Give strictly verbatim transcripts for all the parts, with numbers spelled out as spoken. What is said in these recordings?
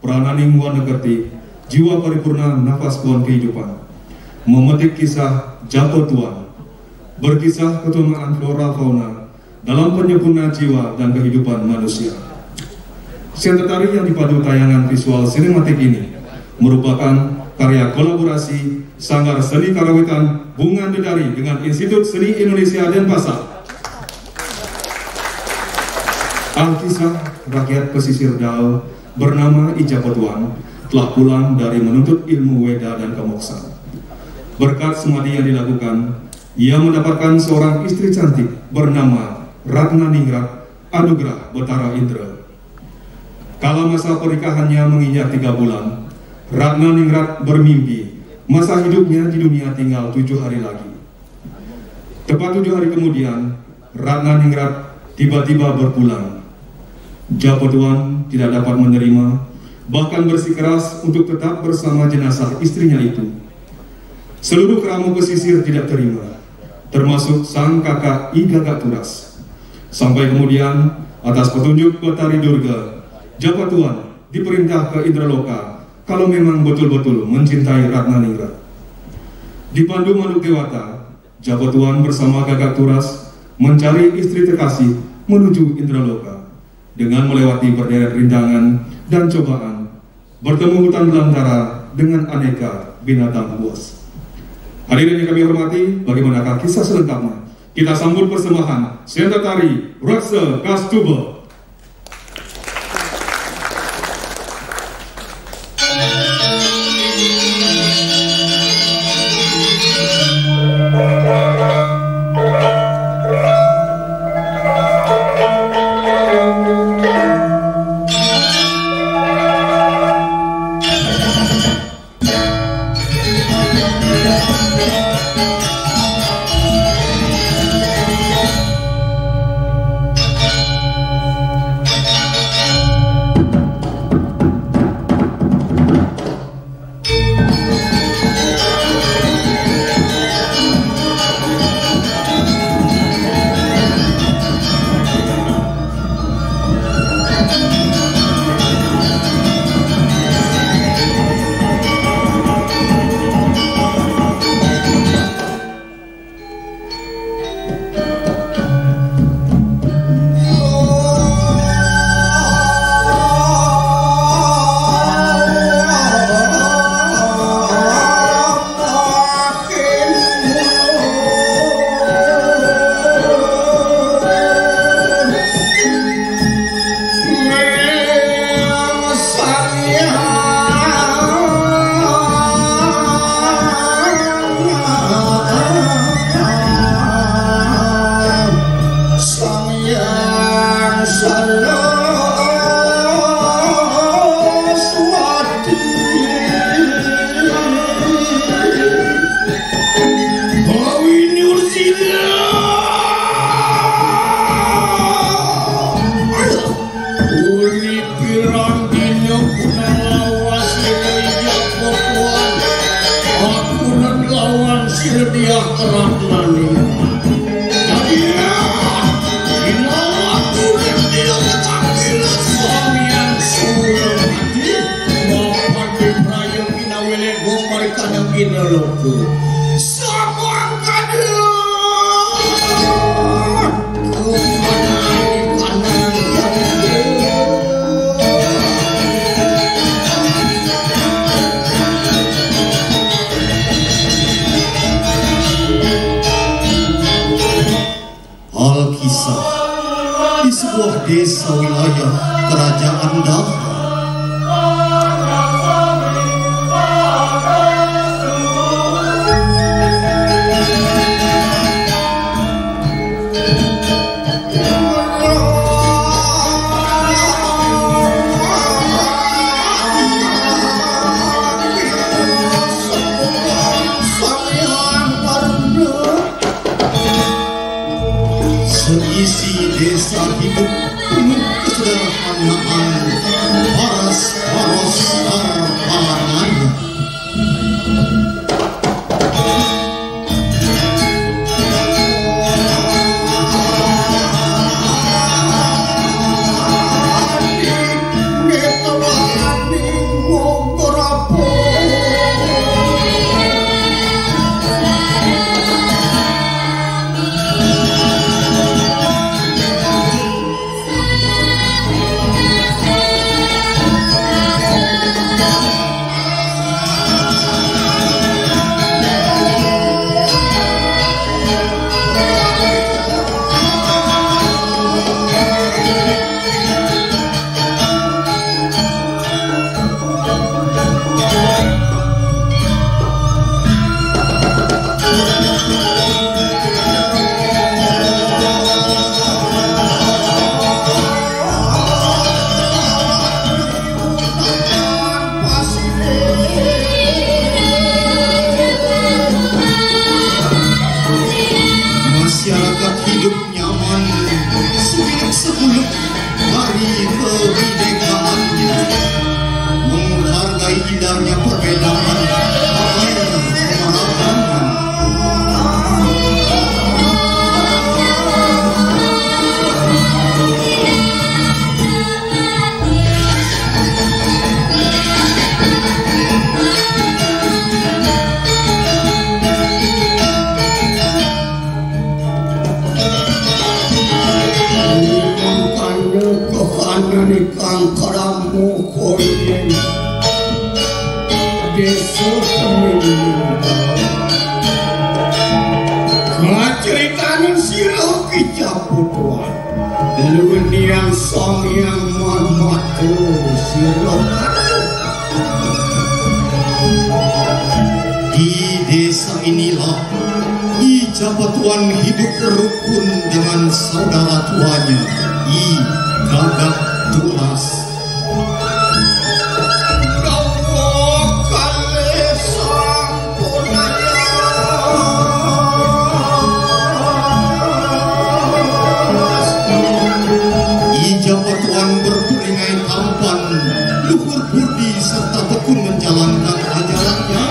Rananing warna kerti, jiwa paripurna nafas pohon kehidupan. Memetik kisah Japo Tuan. Berkisah ketumaan flora fauna dalam penyempurna jiwa dan kehidupan manusia. Senta tari yang dipadu tayangan visual sinematik ini merupakan karya kolaborasi Sanggar Seni Karawitan Bungan Dedari dengan Institut Seni Indonesia Denpasar. Alkisah rakyat pesisir Dau bernama I Japo Tuan telah pulang dari menuntut ilmu Weda dan Kemoksan. Berkat semadi yang dilakukan, ia mendapatkan seorang istri cantik bernama Ratna Ningrat Anugerah Betara Indra. Kala masa pernikahannya menginjak tiga bulan, Ratna Ningrat bermimpi masa hidupnya di dunia tinggal tujuh hari lagi. Tepat tujuh hari kemudian, Ratna Ningrat tiba-tiba berpulang. Japo Tuan tidak dapat menerima, bahkan bersikeras untuk tetap bersama jenazah istrinya itu. Seluruh keramo pesisir tidak terima, termasuk sang kakak I Gagak Turas. Sampai kemudian, atas petunjuk Betari Durga, Japo Tuan diperintah ke Indraloka kalau memang betul-betul mencintai Ratna Ningrat. Dipandu manuk dewata, Japo Tuan bersama Gagak Turas mencari istri terkasih menuju Indraloka dengan melewati berderet rintangan dan cobaan, bertemu hutan belantara dengan aneka binatang buas. Hadirin yang kami hormati, bagaimanakah kisah selengkapnya? Kita sambut persembahan Senta Tari Raksa Kastuba. Sang Hyang Saraswati. Bawi Nursila. Uri pirang dina punang lawas, sira ijak kokoan. Aku nang lawan sira diah kerap maning. Dadi, dina waktu nek dia ketakilan suamian suruh mati, bapak diprayang dina welek gombal kanang dina loko. Sabang kada. Alkisah di sebuah desa wilayah kerajaan Daha. Indahnya perbedaan air kemarahan. Mangkana kekahanan ingkang karamu koyen desa Kemininggal. Kaceritaning sira kicap putuan. Lunian Sang Hyang Marmata sira. Di desa inilah I Japatuan hidup rukun dengan saudara tuanya, I Gagak Tunas. I Japatuan berperingai tampan, luhur budi serta tekun menjalankan ajarannya.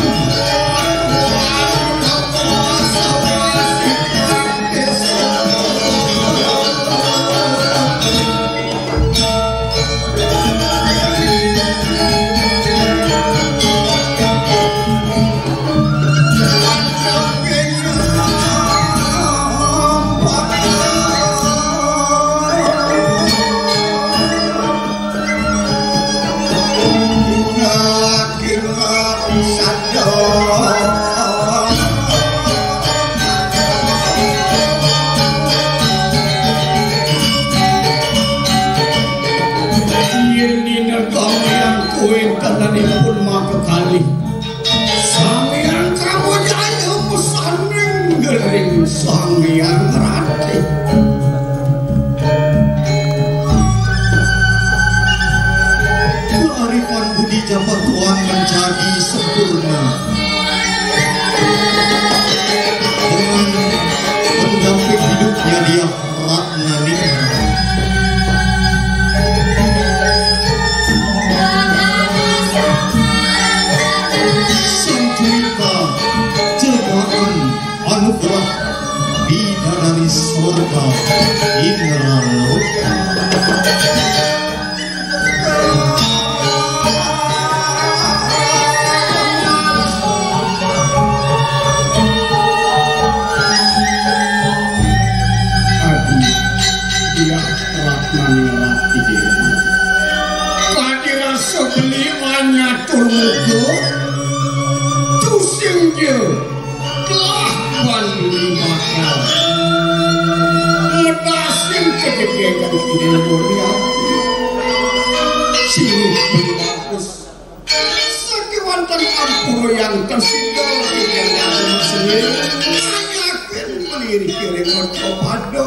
Yen dina kaliyan kowe tenanipun maka kalih. Sang Hyang Kamajaya pesaning gering Sang Hyang Rati. Kearifan budi Japatuan menjadi sempurna dengan pendamping hidupnya dia Ratna Ningrat. Sang Juwita, cobaan anugerah bidadari sorga Indra Loka. Adi, iya, Ratna Ningrat Dewi. Kadi rasa beli wanyatur muka, tusing je telah ban bakal. Medasin kejegegan Dewi Mulia. Sini beli bagus. Sakewanten ampura yang tersinggal, yang masih ngayakin melirik-iring merta pada.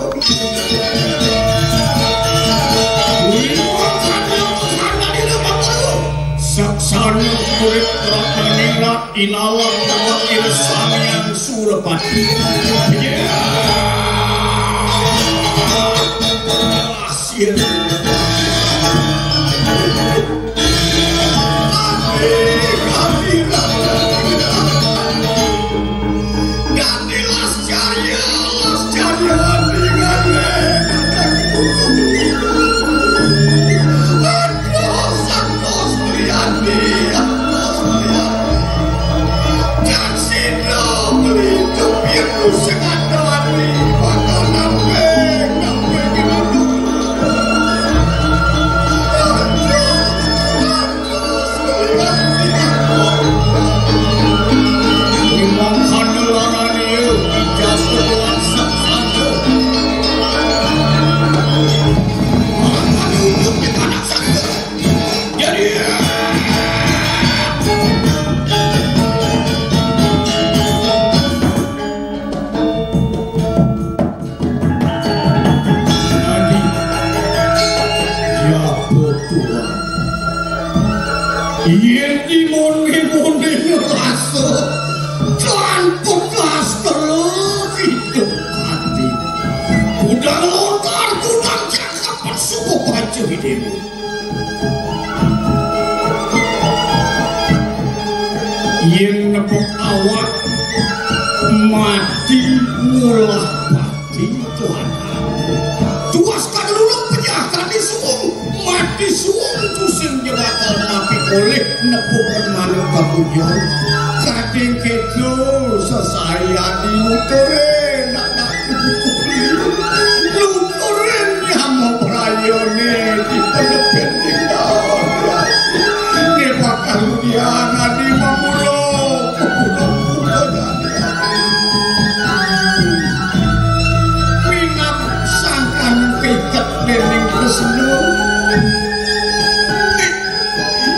Saksana kulit Ratna Ningrat inawak wakil Sang Hyang Surapati. Hasil. Adi, ya betul. Yen dimone-mone ngrasa, tanpa kastera hidup ati. Kudang lontar, kudang cakap, suku baca hidewo. Yén nepuk awak mati ngulah pati tuan. Tuas kadeluluk pejah kadi suung mati suung tusing ja bakal mati olih nepuk manuk kabujang. Kadéng kéto sesaya diuturin anak. Nuturin nyama prayoné di pendepen di daun. Dia bakal udian adi mamulo, mamulo, mamulo. Minab sangkan keiket dening tresna.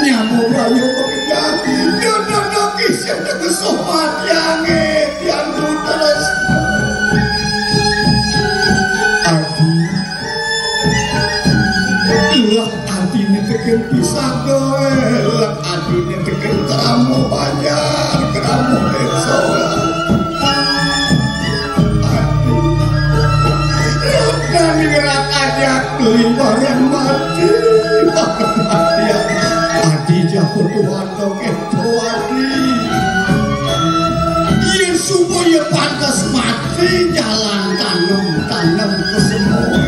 Nyama prayo makejang, dodo kisah tegesuh matiangé, tiang putus. Adi, lek adiné tekén pisang doé, lek adiné tekén keramo banjar, keramo désa. Adi, lek nani ngerak ajak beli barang mati, barang mati. Adi jago Tuhan. Kéto adi. Yén suba ya pantes mati jalan tanem-tanem kesemuan.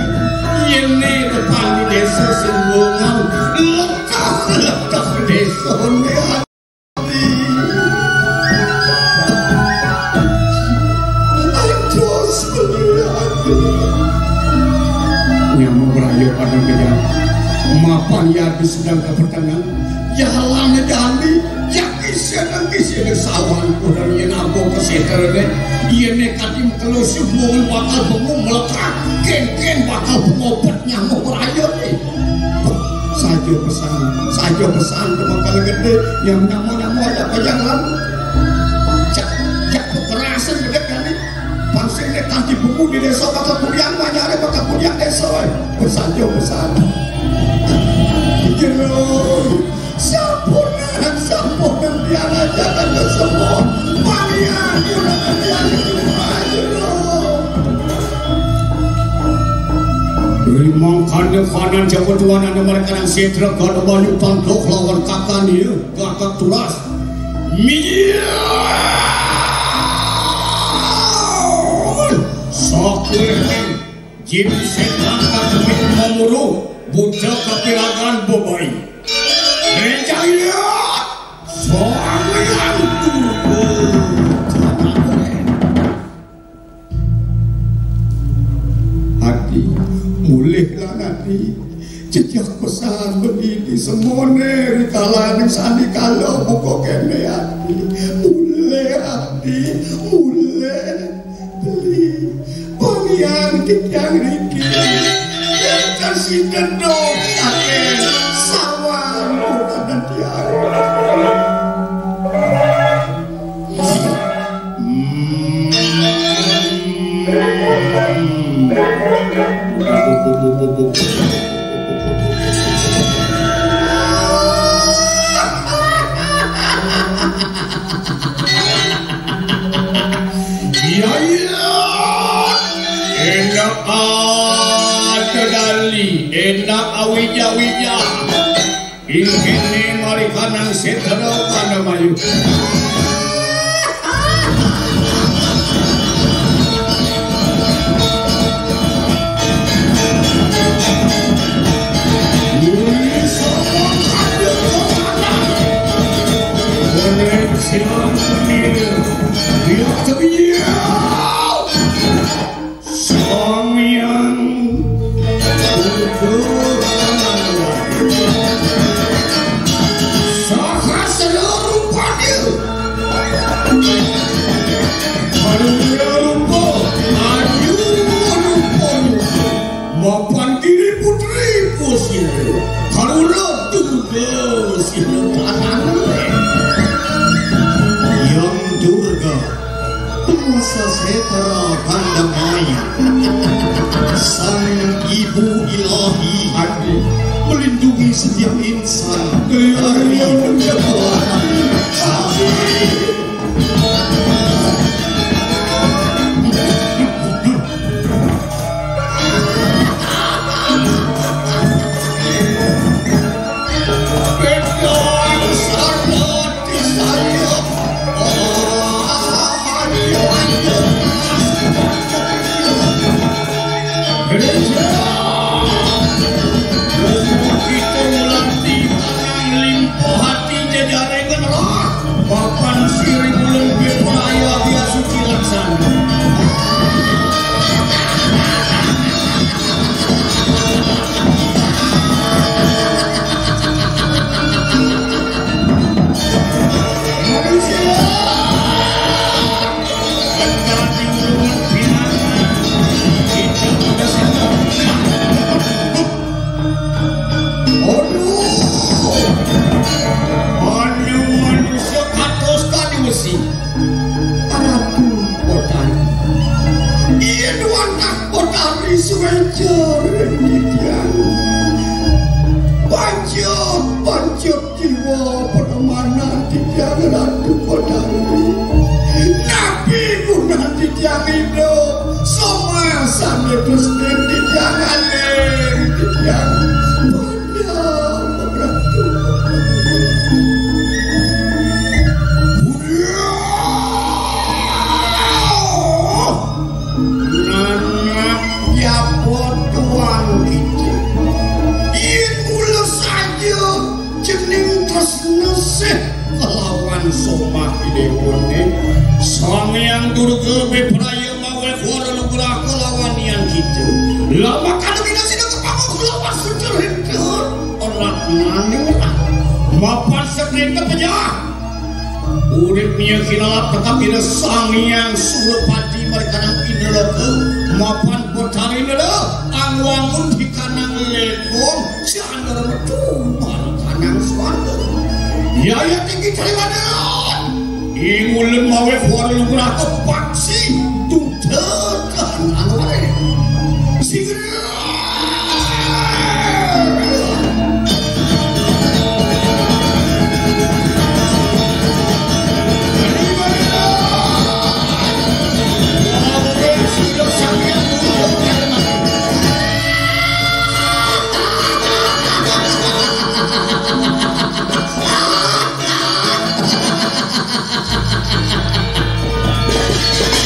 Yén né depan di désa sing wengang, lekah-lekah désané adi. Aduh, sebenarnya adi. Nyama braya pada kejang. Mapan ya adi sedang kepetengan. Jalan jani. Kisah-kisah sawan kuda yén apa kasétrané, yén né kadim kelus mung bakal bengong melekat, kén-kén bakal pengobet nyamuk rayané. Saja pesan, saja pesan temen kali gedé, nyam nyamuk nyamuk aja pajangan. Jak, jak kekerasan gedé kali. Pang sing né kanti buku di désa bakal kudiang manyare bakal kudiang désa. Pesan jo pesan. Jero. Sampunan, sampunan tiang aja kan semua. Panian, tiang itu aja. Rimangkane kanan jago tuan ane mereka nang setra kada banyu tandok lawan kakan ya gagak turas. Mian! Sakit. Jim setan kakemit mamuru, budak kakiragan bebai. Rejaya, soang yang tubuh. Adi, mulihlah Adi. Jejak pesan bendini semone di kalaning sandikala buka kene Adi. Mulih Adi, mulih. Beli panian titiang niki. Yen kasih kendok ate sawan kota dan tiang. Hmm. Iya, iya. Enak ada dali, enak awija-wija. Ingkene mari kanang setra pada mayu. Sang Hyang Buddha Sahasra Rupada. Karunia rupa, ayu rupa. Mapan diri putri pusir. Karuna Durga sira tanang. Yang Durga, penguasa setra Kandamaya. Sang Ibu Ilahi, melindungi setiap insan. Iya, iya, iya. Papan siri bulan Februari dia suci laksana. Manusia. Aduh. Aduh, manusia katos tadi besi. Ratu Botari. Iya, duan tak Botari suwejar di tiang. Panjat, panjat. Jiwa permanan titiang Ratu Botari. Napi gunah titiang idup? Somasane Gusti titiang aling, titiang panjang Ratu. Nanak jaba tuan kita. Yen mula saja cening tresna sih kelawan somah idewone. Sang Hyang Durga bepraya mawe wara nugraha kelawan Hyang kita. Lamakana bina sida kepanguh kelawan sujur hidup. Ora maning lah. Mapan setrika pejah. Urip nia kinalap tetap ira Sang Hyang Surapati marikaning Indraloka mapan Betari Nela angwangun dikanang lekong candra metu marikaning swarga. Yaya tinggi kaliwanan. Ing ulun mawe wara lugraha paksi duta kahanan ware. Sing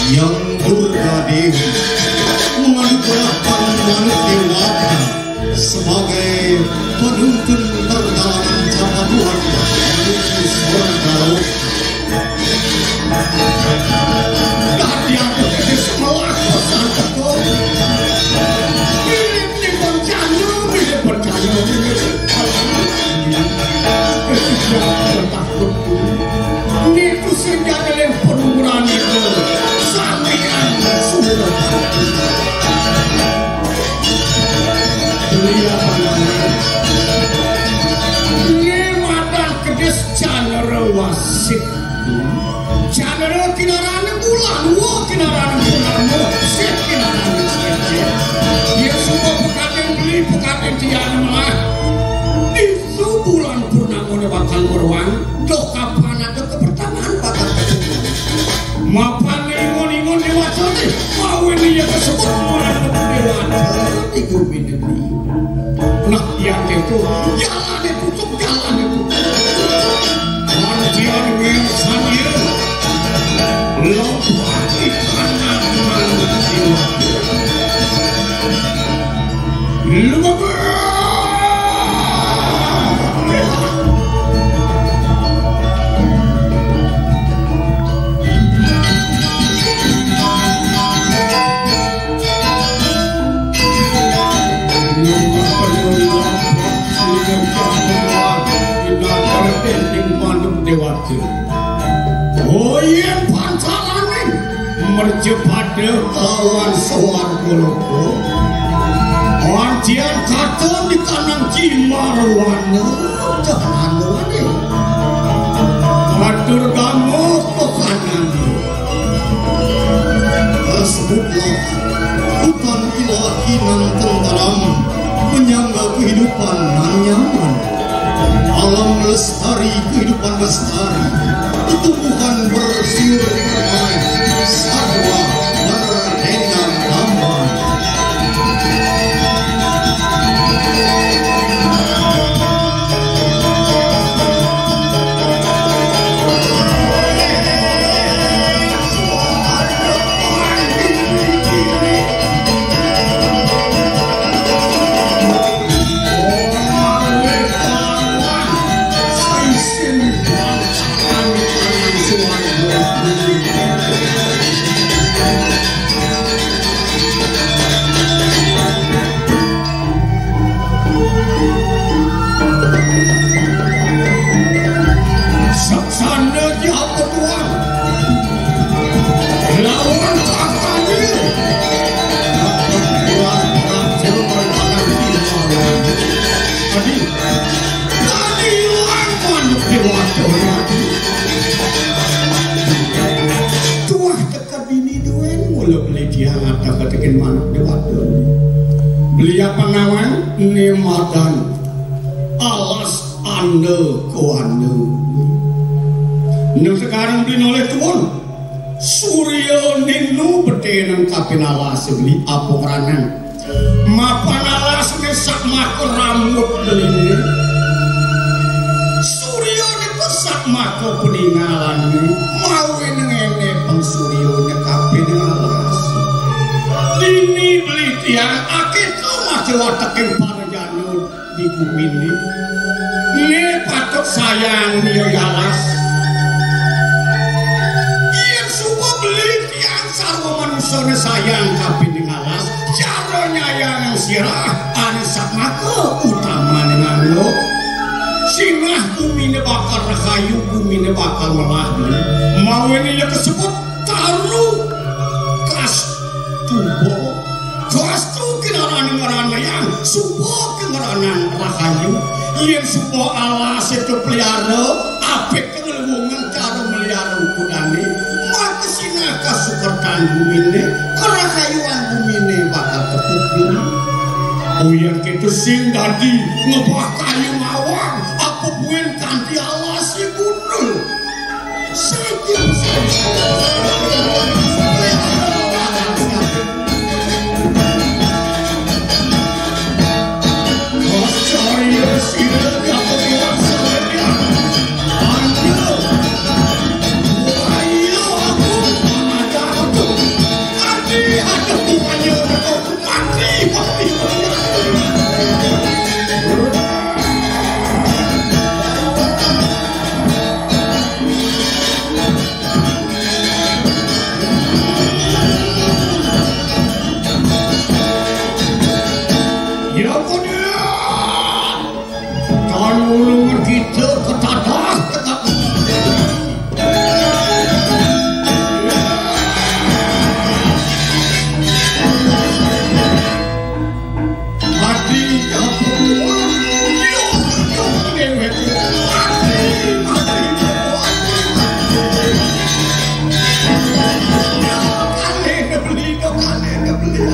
Yang Durga Dewi mengadu balapan manuk dewata sebagai penuntun terdalam jabatuan menuju sorga loka. Dadi aku jadi sebelah pesan teko. Mirip timbang jana, mirip percaya, mirip. Niku sing jane len penurunan niku. Sampeyan sudah. Beliau pandangan. Ini madan kedis Candra Wasit. Candra kinarane bulan, wo kinarane purnama, sik kinarane sik. Dia semua pekaten beli, pekaten tiada malah. Itu bulan purnamane bakal meruang, doh kapan ada kepertamaan bakal ketemu. Mapan ingon-ingon dewata nih, mau ini ya kesebut bulan dewata, tiga minit nih. Nah, yang itu, jalan itu, jalan itu. Antian men sanyir, lompat di kanan, Dewata. Oh, yen pancalaning mercapada kelawan swarga loka. Antian katon di kanang jimarwana, jahanane. Atur gamuh pekanane. Tersebutlah hutan ilahi nan tenteram, menyangga kehidupan nan nyaman. Alam lestari, kehidupan lestari, tumbuhan bersiul permai, satwa berdendam tampan. Anda koanda. Nang sekarang beli nolih tuun. Surya ninu betenang kapin alas beli apa keranan. Mapan alas mesak maka rambut beliné. Surya dipesak maka peningalan. Mawi nengene pengsurya nyekapin alas. Dini beli tiang akita masih wateking parajana di guminé. Né patut sayang ya alas. Yén suba beli tiang sarwa manusané sayang kapining alas, cara nyayangang sirah ane satmaka utamaning angga. Sinah guminé bakal rahayu, guminé bakal melah beli. Mawiné ya kasebut taru kas tuba. Kastu kinarane ngranayang, suba kingranan rahayu. Yen suba alas itu pelihara, apik ngelwungan cara melihara ukudane, maka sinah kasukertan gumine, kerahayuan gumine bakal tepuk gumi. Uyan kita sing dadi ngebah kayu mawar, apa buin kanti alas si gundul. Ya, Bunda! Tan ulung kita ketadah tegak. Mati kampung. Yo, yo, dewek. Mati, mati, mati. Kalih beli, kalih beli.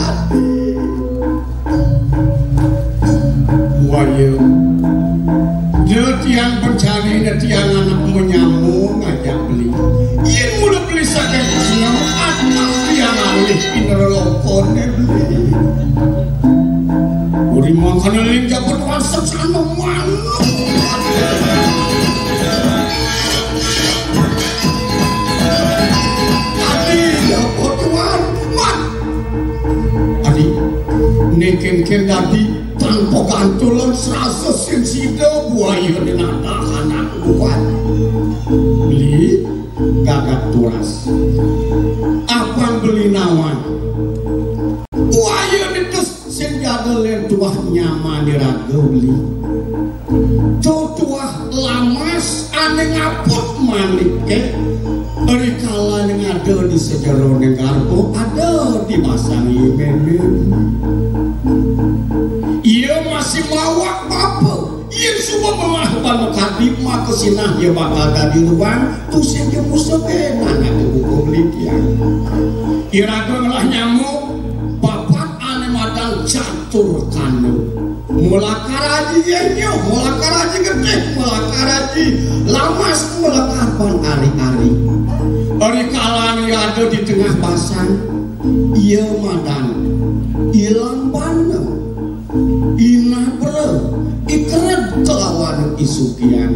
Buaya. Dia tiang pencari, dia tiang anak menyambung ngajak beli. Yen mula beli saking tresna, anak tiang alih pinrelokone beli. Uri mangkana ling jagat wangsat sana manuk. Adi, ya, Tuan, man. Adi, neken ken dadi tanpa gantulan serasa sing sida buaya di nadah anak kuat. Beli gagak turas. Apang beli nawang. Buaya ditus sing jaga len tuah nyaman diraga beli. Tuah lamas ane ngaput manike, rikala ning ada di sejerone garba, ada di basang imen-men. Iya masih mawak bapa. Yen suba melah bana kadi, maka sinah ya bakal dadi ruang, tusing ya musuh kenan aku buka beli tiang. Iraga ngelah nyamuk, papat ane madan catur kandung. Mula karaji yenyo, mula karaji getih, mula karaji lamas, mula kapan ari-ari. Ari kalane ada di tengah basang, iya madan ilang bana. Inabra, ikred kelawan isugian.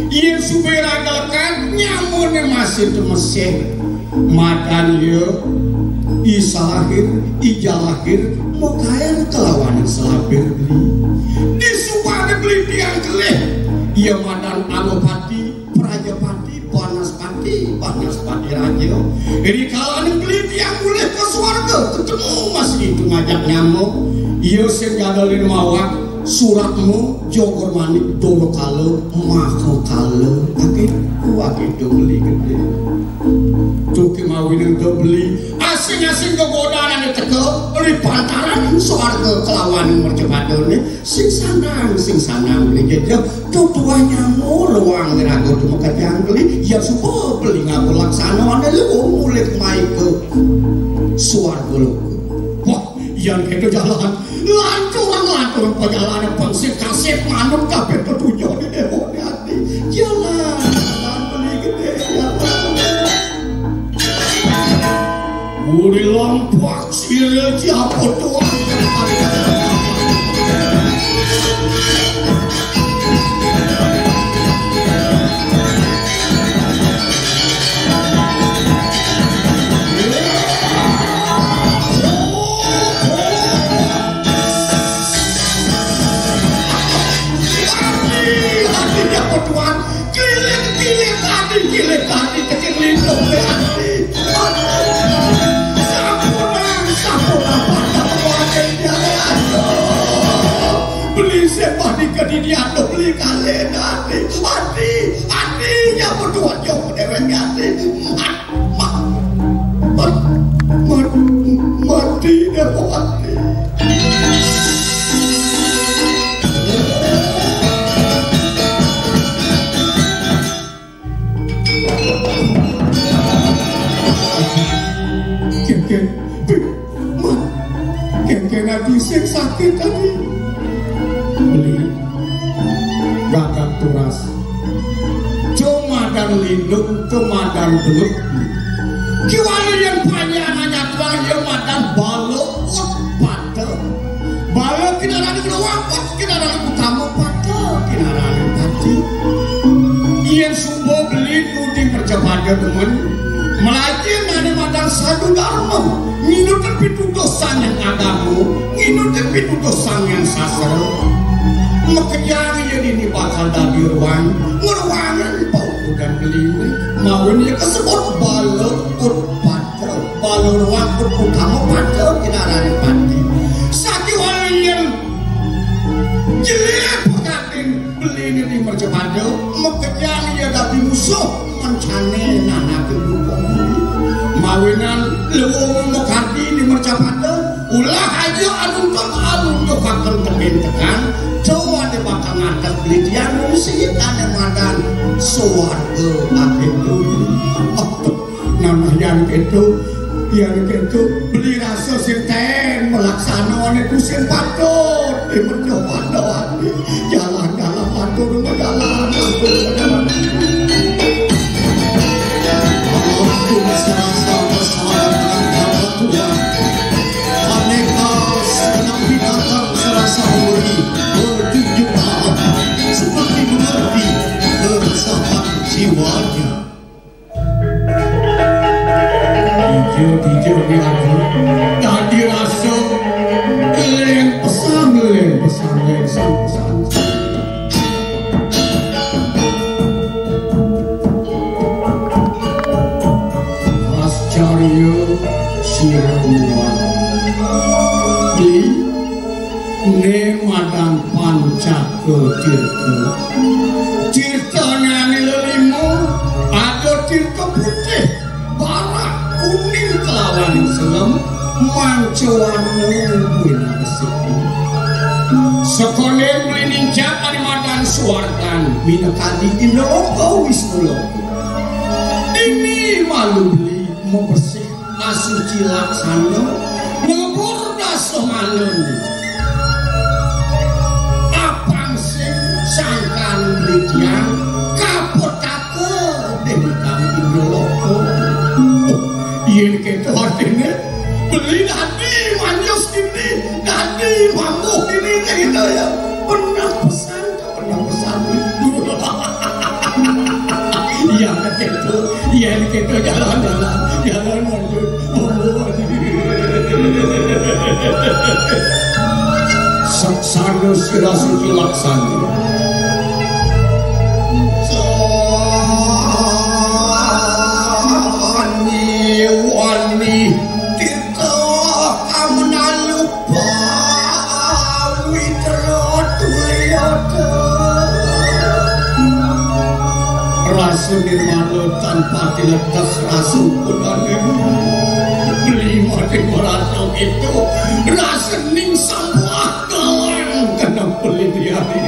Yen suba raga lekad, nyamune masih temeseh. Madan ya, isalahir, ijalahir, makair kelawan selabir beli. Di subane beli tiang kelih. Iya madan Anopati, Prajapati, Banaspati, Banaspati Raja. Ri kalane beli tiang mulih ka swarga, ketemu masih itu ngajak nyamuk. Iya sing jadalin mawak, suratmu, Jogor Manik, Dolokala, Mahakala. Akhir, akhir itu beli gede. Tuh kemawin itu beli. Asing-asing gegodan ane teka, ri pantaran swarga kelawan mercapadane. Sing sanang, sing sanang beli jejeh. Tutuah nyamuk ruang iraga tumeka tiang beli. Ya suba beli ngapa laksana ane lu mulih mai ke swarga loka. Wah, yan keto jalan. Lanturang-lanturang pajalanan pang sing kasih manut kabeh petunjuk di dewa. Buang siril siapa tuan? Hati, hati siapa tuan? Kilir, kilir hati, kilir hati, kecil lindung hati. Aduh. Sampun, sampun, apa, apa, apa, apa, apa, apa. Beli sembah di kediri, aduh, beli kalian hati. Hati, hati, ya berdoa jauh dewek hati. Hati. Ma-, ma-, ma-, mati dah mati. Kengkeng, ma-, kengkeng ati sing sakit ati. Beli, gagak turas. Cumadan lindung, cumadan beluk. Kiwala yang panjang nanya tuang, yang madan baluk ut pada. Baluk kinarani ngruwakut, kinarani utama pada, kinarani pati. Yen sumba beli nudi mercapada demen, melayu nane madan sadu dharma, nginutin pituduh sang yang agama, nginutin pituduh sang yang sastra. Makejang yen ini bakal dadi ruang, ngruwangin paukudan beliwe, mawin ya kesebut baluk ut pada, baluk ruang ut utama pada kinarane pati. Sakiwala yen jelir pekatin beline di mercapada, makejang ya dadi musuh, mencane nanake buka beli. Mawinan lewung mekati di mercapada, ulah aja anuntun aluntuh kakang tekin tekan, cowa de bakal ngadeg beli tiang ngungsi tane madan suwarga akhir dunia. Aduh, nanah yan keto, yan keto, beli rasa sing ten melaksana ane ku sing patut, di merjo pada ati. Jalan-jalan, lantur rumah jalan, lantur rumah jalan. Waktu serasa pesawat angkatan Tuhan. Aneka senang binatang serasa memberi bertunjuk arah seperti mengerti keresahan jiwanya. Ijo-ijo ni aku tadi rasa leng pesan, leng pesan, leng sang pesan. Ascarya sira muat. Beli ne madan Pancaka Tirta. Tirtane ane lelima, ada tirta putih, barak, kuning kelawan selem, manca warna buin besik. Sekonden beli nincak ane madan suwargan, minakadi Indra Loka Wisnu Loka. Dini malu beli mabesik asuci laksana, nglebur dasa malam. Apang sing sangkan beli tiang, kapetaka deh kang Indra Loka. Oh, yen keto artine, beli dadi manjus kini, dadi mambuh kini, gitu ya. Bener pesan. Iya, keto. Iya, keto. Jalan, jalan. Jalan, lanjut. Oh, aduh. Saksana sira suci laksana. Wani, wani. Kita kang menalu Rasa nirmana tanpa tiletes rasa ukunane. Beli mati merasa gitu. Rasa ning sampuah galang kena pelih hari.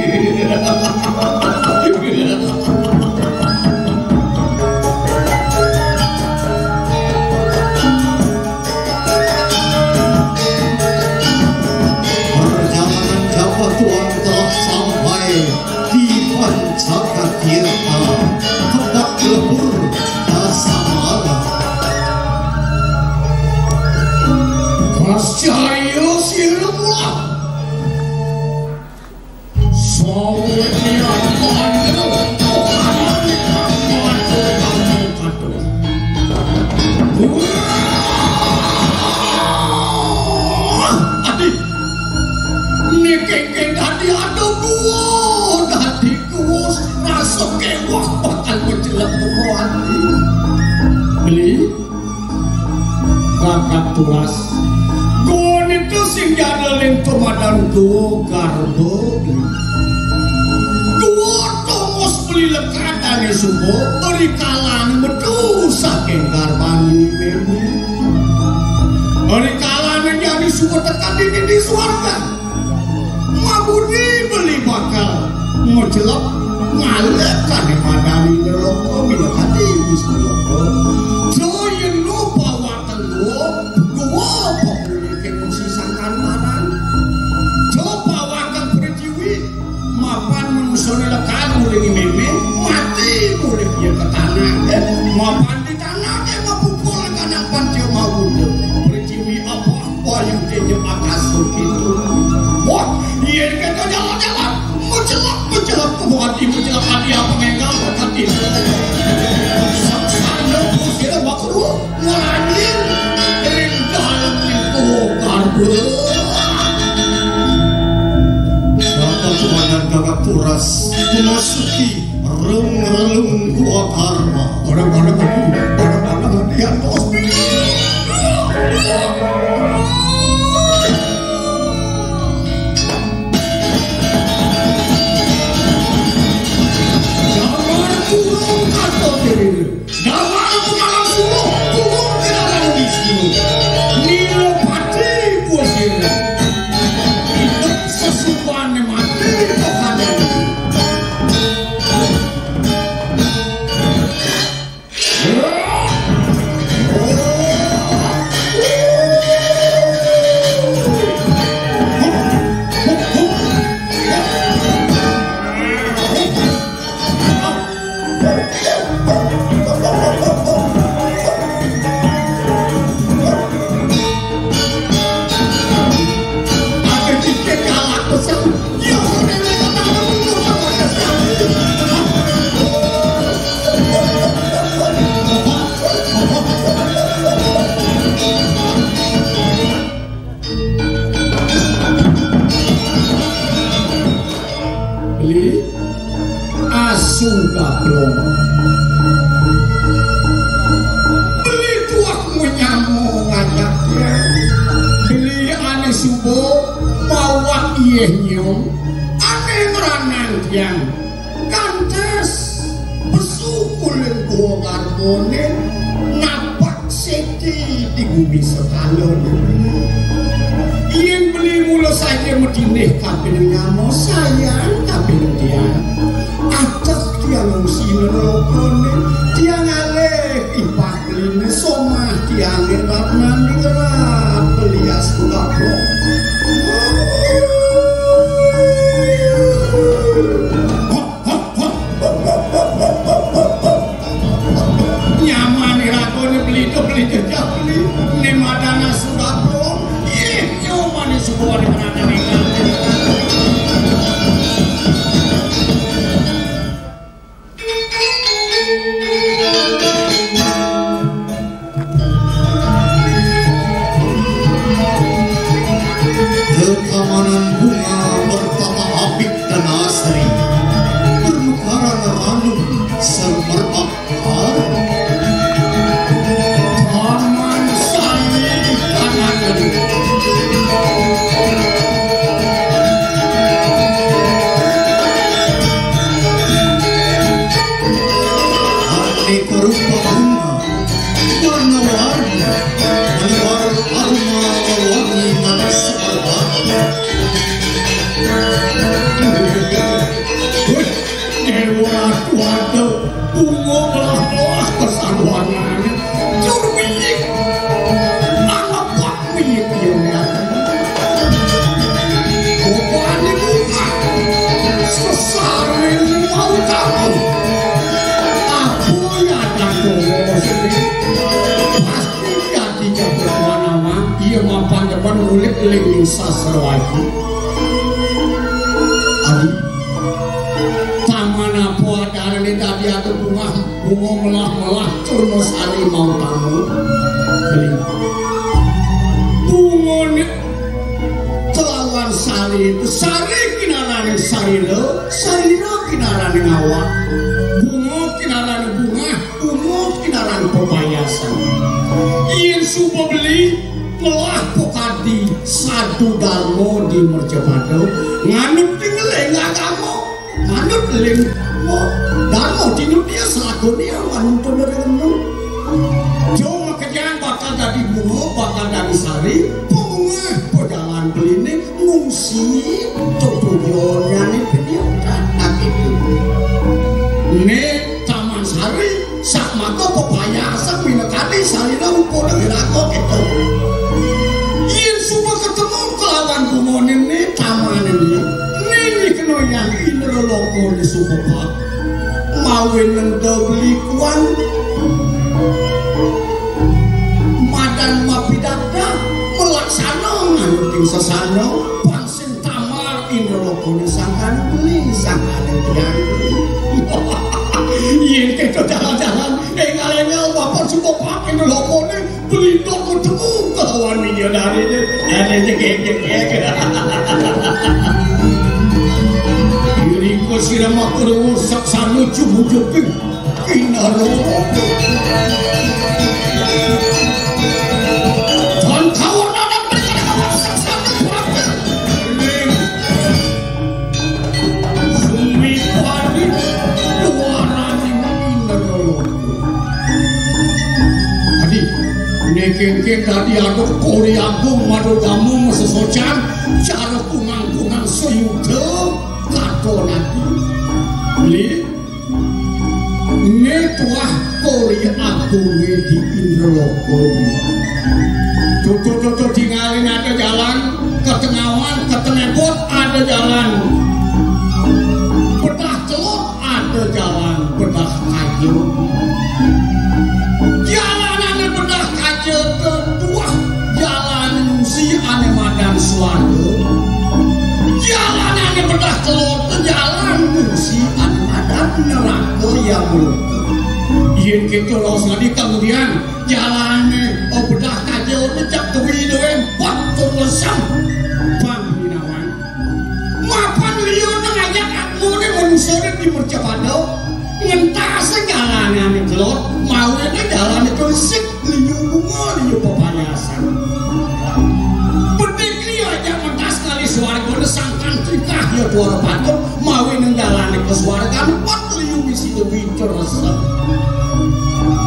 Perjalanan Jawa Tuhan telah sampai di Pancaka Tirta, tempat lebur Dasamara. Beli, Kakang Turas. Guwa niki sing jana lintang madan Guwa Garba. Guwa tongos beli lekad Ane Suba, ri kalane metu saking garbaning meme. Ri kalane jani Suba teka di, di, di swarga. Mabudi beli bakal macelep ngalih kane madaning loka minakadi Wisnu Loka. Jaya no pawakeng guwa, guwa pamulike musi sangkan marang. Jo pawakeng pritiwi, mapan manusane lekad uling meme, mati uling ya ketanake, mapan ditanake mapupul kanang panca mawuda. Pritiwi apa? Wayune akasa kitu. Wah, yen kata jalan-jalan, mencelak, mencelak, bukan ibu celak hati apa enggak, bukan ibu. Saksana kusir makruh, ngeranjing, ring dalam itu, garba. Kakang Tuan dan Kakang Turas memasuki Rung-rung Gua Karma. Kadang-kadang aku, kadang-kadang aku diantos. Jangan kurang atau diri. Jangan aku malam suruh, kurung tidak ada di sini. Nilai pati gua sini. Hidup sesukuannya mati, Tuhan. Beli asu gablong. Beli tuak menyamo ngajak ya. Beli ane subo mawak iye nyong. Ane meranang tiang. Kantes besu kulit gua garbone napak seti di bumi sekala. Yen beli mula saja medineh kapining nyamo sayang kapining tiang. Atek tiang ngungsi nerokone tiang aleh ipah beline somah tiang ngerat nanding rat beli asu kapok. Nyamane ragane beli to beli jejak beli. Ne madana sudah belum. Ih, nyamane sebuah di mana ada. Tamanan bunga bertata apik dan asri, bermekaran ranum semerbak harum. Taman sari kanan. Aneka rupa bunga warna-warni, menebar aroma wangi manis semerbak. Wih, Dewa Ratu ada bunga belah-belah kesan warnane. Jur minyik, angepak minyik yen ya. Bapane bunga, sesare mau kamu. Apa ya ada bunga sedih? Pasti dadi jago nama, iya mapan depan ngulik ling ning sastra aji. Adi, taman apa adarane dadi ada bunga, bunga melah-melah, tur mesari mau tamu. Beli. Bungane kelawan sari itu, sari kinarane sarira, sarira kinarane awak. Bunga kinarane bunga, Payasan. Yén suba beli ngelah pakadi sadu darma di mercapada, nganut tingeling agama, nganut ling darma, darma tinut dia selakunya manuntun dari enu. Jong makejang bakal dadi bunga, bakal dadi sari, pungah pejalan beliné ngungsi, tujuannya nih pendidikan gitu. Né Taman Sari, sak mata pepayasan minakadi salina rupa negara kok gitu. Yén suba ketemu kelawan gumoné né taman ini, né kena yang indra loko né suba pak. Mawin nenda beli kuan. Madan mapidakda melaksana nganuting sesana pangsin tamar indra lokone sangkan beli sangkane tiang. Yen kita jalan-jalan, engal-engal bapak suka pakai indra lokone, beli toko temu kelawan dia dari ini. Ada jegek-jegek. Diriku sirama kurungu saksana cubu-cubu. Inaro. Tan kawan anak mereka dapat saksana kuatir. Ning. Sumi padi luaraning Inaro. Adi, nekengkeng tadi ada kori agung madu kamu mesesocan cara kunang-kunang seyuda katon adi. Beli. Né tuah kori agung di Indraloka. Tutu-tutu tingalin ada jalan, ketengawan, ketengebot ada jalan. Bedah teluk ada jalan, bedah kayu. Jalan ane bedah kayu tuah jalan ngungsi ane madan swarga. Jalan ane bedah teluk jalan ngungsi ane madan neraka yang murka. Yen kita raos tadi kemudian jalan ane, oh, bedah kayu tu jak tuwi doen, patung lesem. Bang Binawan. Mapan liya nang ajak aku ni manusia ni di mercapada. Ngentas jalan ane teluk, mawin jalan itu sik liu bunga liu pepayasan. Petik liya aja mentas kali swarga sangkan tingkah ya tuara patut, mawin jalan ke swarga empat liu misi lebih terasa.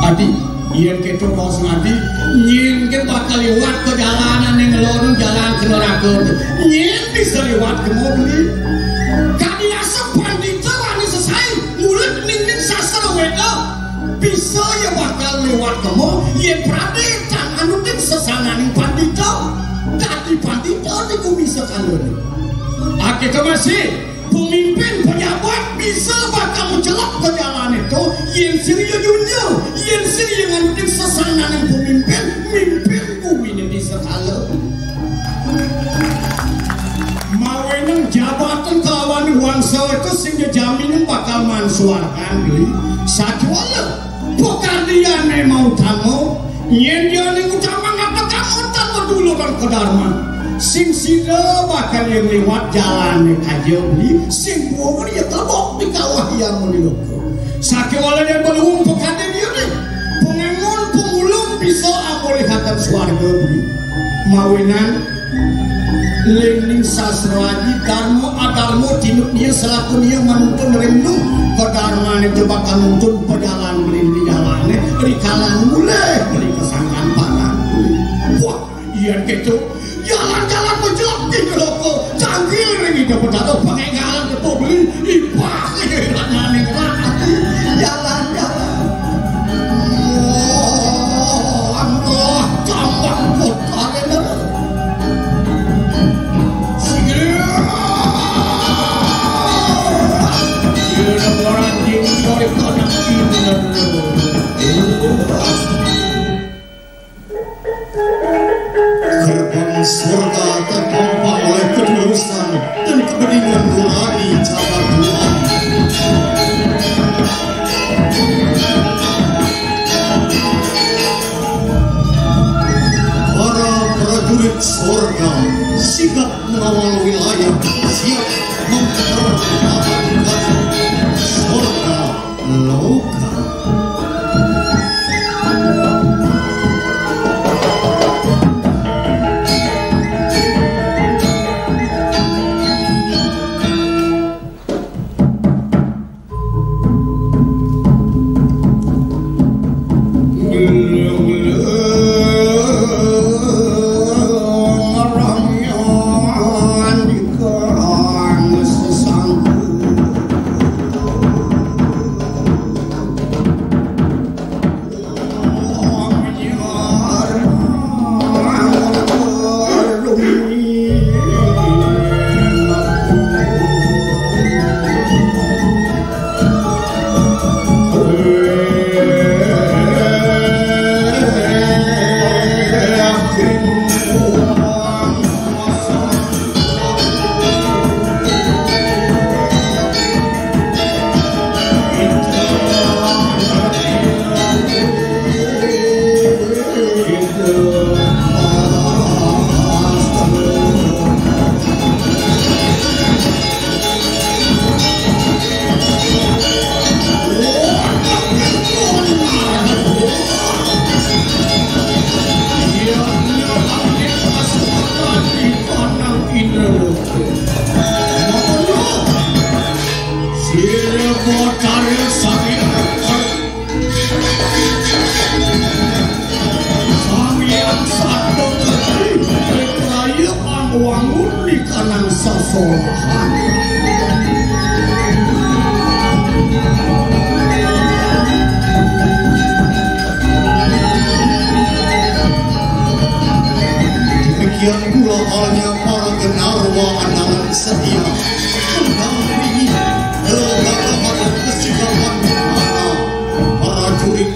Adi, yen kita mau semati, nyen ke bakal liwat ke jalanan yang ngelono jalan ke neraka. Nyen bisa liwat ke mobil. Kadi asap pandita wani sesai, mulut ningin sastra weda. Bisa ya bakal liwat kemo, yen prade tan anutin sesananing pandita. Dadi pandita di bumi sekala ni. Akita masih pemimpin pejabat bisa bakal mencelok ke jalan itu, yen sing ya junjung, yen sing ya nganutin sesananing pemimpin, mimpin bumi ni sekala. Mawenang jabatan kelawan wangsa itu sing jejaminin bakal mansuarkan diri. Sajuala pekardiane mau utama, yen diane utama ngapa kamu tanpa dulu dan kedarman. Sing sida bakal yang lewat jalan kaja beli, sing buang dia tabok di kawah yang meniluka. Sajuala yang belum pekardi dia ni, pengangon pemulung bisa amolihatan suarga beli. Mawinan ling ning sastra aji, darma adarma tinut nia selaku nia manuntun ring nu. Kedarman itu bakal nuntun pejalan ring di jalane, rikalan mulai beli kesangkan parang. Wah, iya gitu. Jalan-jalan menjelek di neraka, canggih ring ida petata, pengenggalan keto beli, ipah ira nyaning ati. Jalan-jalan. Oh, Allah, tambah kota. Gerbang surga terpampang oleh ketulusan dan kebeningan nurani jagat Tuhan. Para prajurit sorga, sigap mengawal wilayah, siap mempertahankan sorga loka.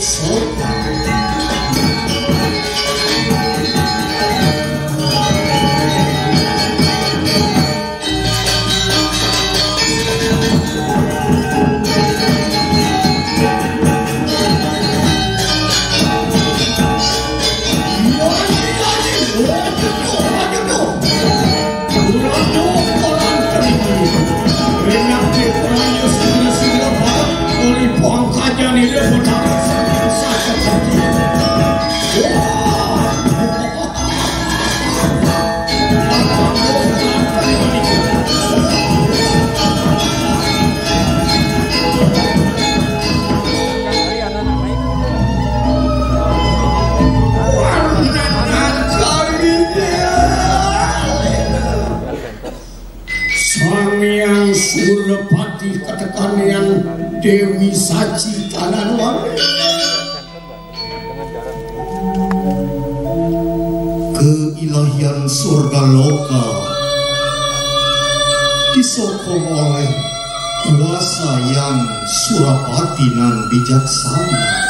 Sang Hyang Surapati katekanian Dewi Saci Tananwari. Keilahian surga loka disokong oleh kuasa Hyang Surapati nan bijaksana.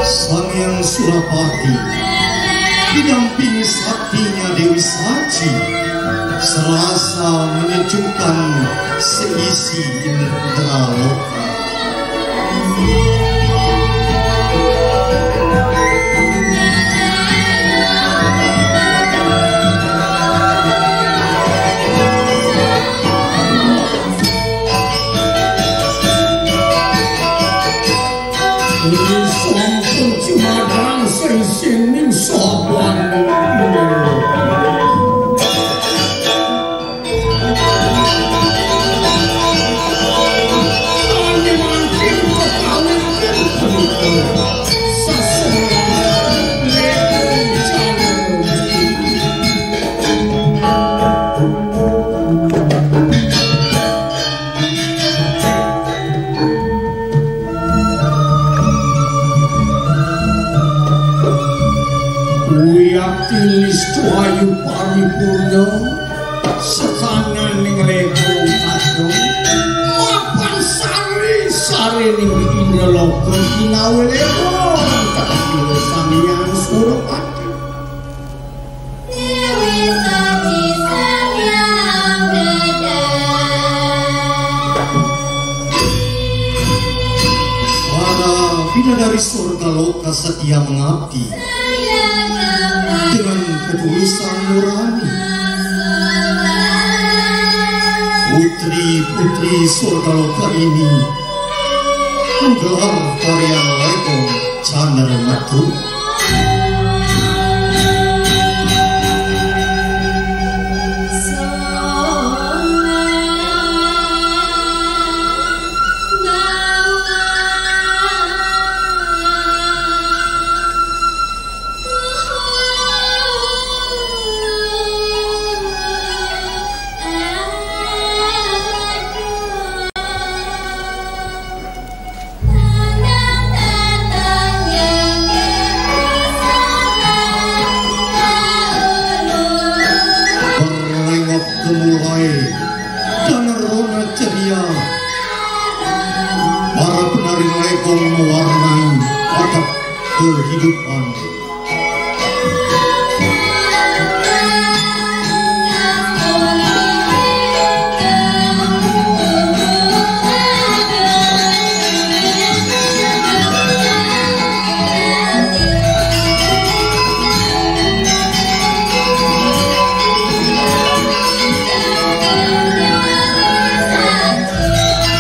Sang Hyang Surapati didampingi saktinya Dewi Saci serasa menyejukkan seisi indera loka. Ini sampun jumadang sing sining saban. Wiyakti nistu ayu paripurna, sekananing lekung kadung, mapan sari-sarining indra loka ginawe lekung, tak Sang Hyang Surapati. Dewi Saci Sang Hyang Surga loka setia mengabdi dengan ketulusan nurani. Putri-putri surga loka ini menggelar tarian legong Caner Metu. Berlengok gemulai dan rona ceria, para penari legong mewarnai adat kehidupan.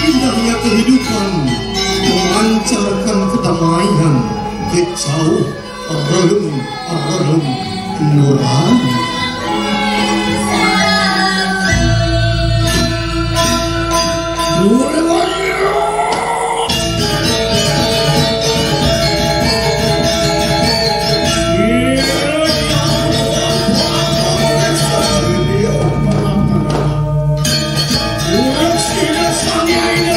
Indahnya kehidupan memancarkan kedamaian ke jauh relung-relung nurani. Urang sida sanghyang ini,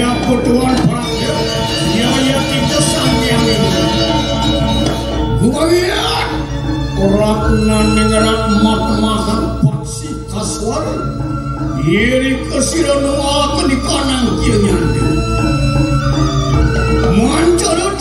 ya, ketuan Praja, ya, ya, kita sanghyang ini. Gua lihat, orang nani ngerat mat mahar paksi kaswar, iri kesira nual ke di kanang kieu nyandi. Mancara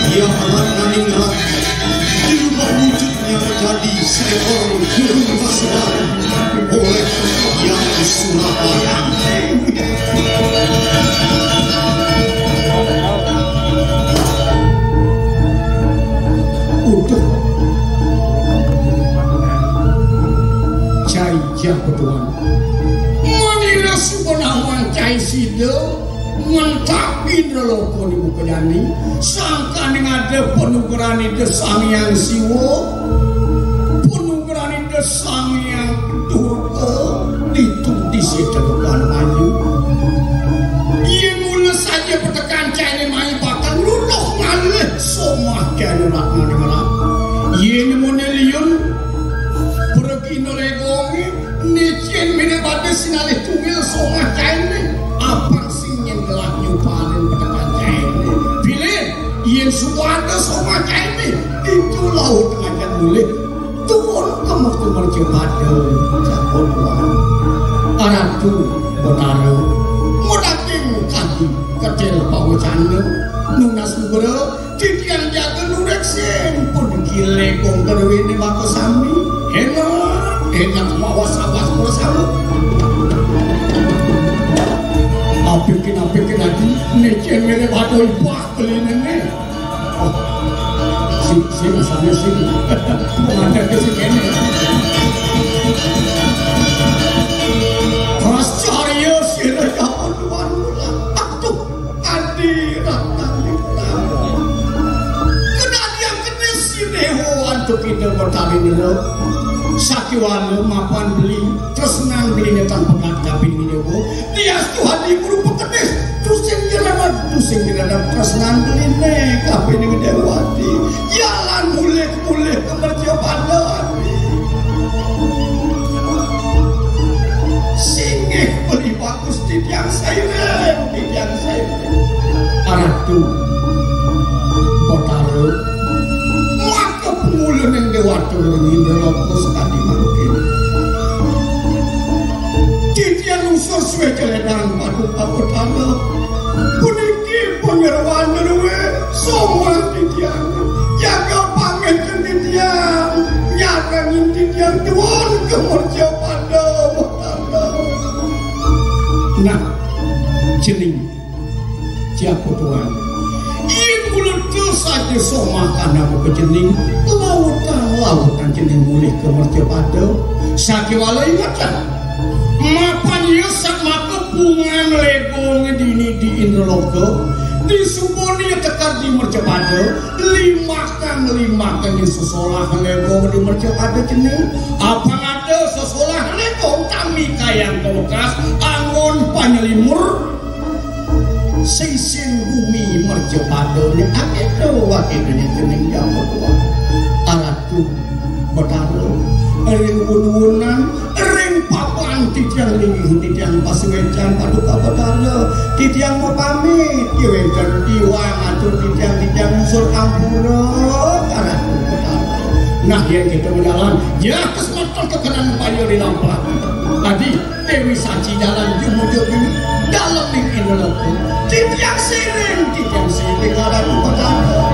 Ia anak Naningrat dirubah wujudnya menjadi seekor burung kasuari oleh Yang Surabaya. Utuh. Cai jah petuan. Manira suba nawan cai sida ngentap Indra Loka di muka jani, sangkaning ada panugrahan Ida Sang Hyang Siwa, panugrahan Ida Sang Hyang Durga, ditu di sida bukan maju. Iya mula saja petekan cainé mai bakal luduh ngalih somah cainé Ratna Ningrat. Iya nemone liun pergi nelegongé, nicin mine bade sinalih tungil somah cainé. Apang sing nyen gelah nyupanin petekan cainé. Pilih, yen suwada somah cainé, ditu laut ngajak mulih. Tuun kemuk tumerja pada, jakon tuan. Aratu Betara, mudaking kadi ketil pawecana, nunas nugra, titiang jaga nureksin, pun gile kong kerwene baka sami. Enak, enak mawas awas bersama. Apikin, apikin aji, necen mene bado ibah kelinene. Sing, sing, sana sing. Pengantin ke sing ini. Pascarya sira jaman wan mulan. Aduh, adi ratani. Kedadian kedis sineho antuk kita bertani dulu. Sakiwala mapan beli. Tresnan beliné tan pegat kapining Déwa. Diastu adi guru pekenis. Tusing jeramat, tusing jeramat tresnan beliné kapining Déwati. Jalan mulih-mulih ke mercapada adi. Singgih beli bagus titiang sairing, titiang sairing. Aratu. Potara. Maka pemula ning Déwata Indra Loka sakadi mangkin. Titiang usur suwe celedang paduka Betara. Puniki panyeroan nuwe somah titiang. Ka mercapada, Batara. Nah, cening, siapa tuan? Yén kula saja somakan nama ka cening, lautan-lautan cening mulih ka mercapada. Sakéwala ingetang, mapan ya samaka pungan legong dini di Indraloka, di subana ya tekar di mercapada, limakan-limakan ya sesolah legong di mercapada cening. Apang ada sesolah legong tami kayang ka wekas anggon panyelimur sisin bumi mercapada. Akéto waké dene cening jaba tua. Aratu Batara, ring wun-wunan, ring papan titiang linggih titiang pasuécan Paduka Batara, titiang mapamit, yén wénten iwang atur titiang, titiang nyusul ampura, Aratu Batara. Nah, yén kita majalan, ya kesemeton kekenan payu di lampah. Adi, Déwi Saci jalan jumujug ing dalem ing Indraloka. Titiang siring, titiang siring, Aratu Batara.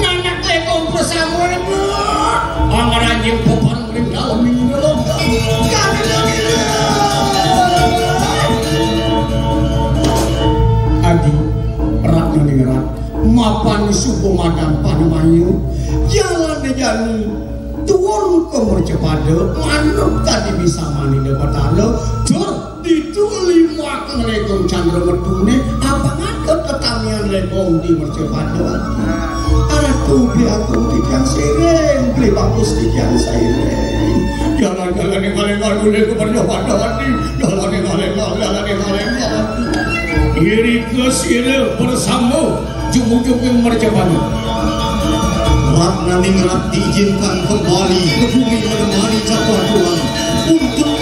Nanak lekong prasama, angranjing pepareng ring dalem ing Indraloka. Kami lagi. Adi, Ratna Ningrat, mapan suba madan panemayu, jalané jani tuun ka mercapada, manut kadi bisamané Ida Batara, tur ditu limakan legong candra metuné, apang ada tetamian legong di mercapada. Aratu Bli Agung titiang siring, Bli Bagus titiang siring. Jalan-jalan yang paling baru lego mercapada, Adi. Jalan yang paling baru, jalan yang paling baru. Irika sira bersama jumujug ing mercapada. Ratna Ningrat diizinkan kembali ke bumi menemani jadwal tuan untuk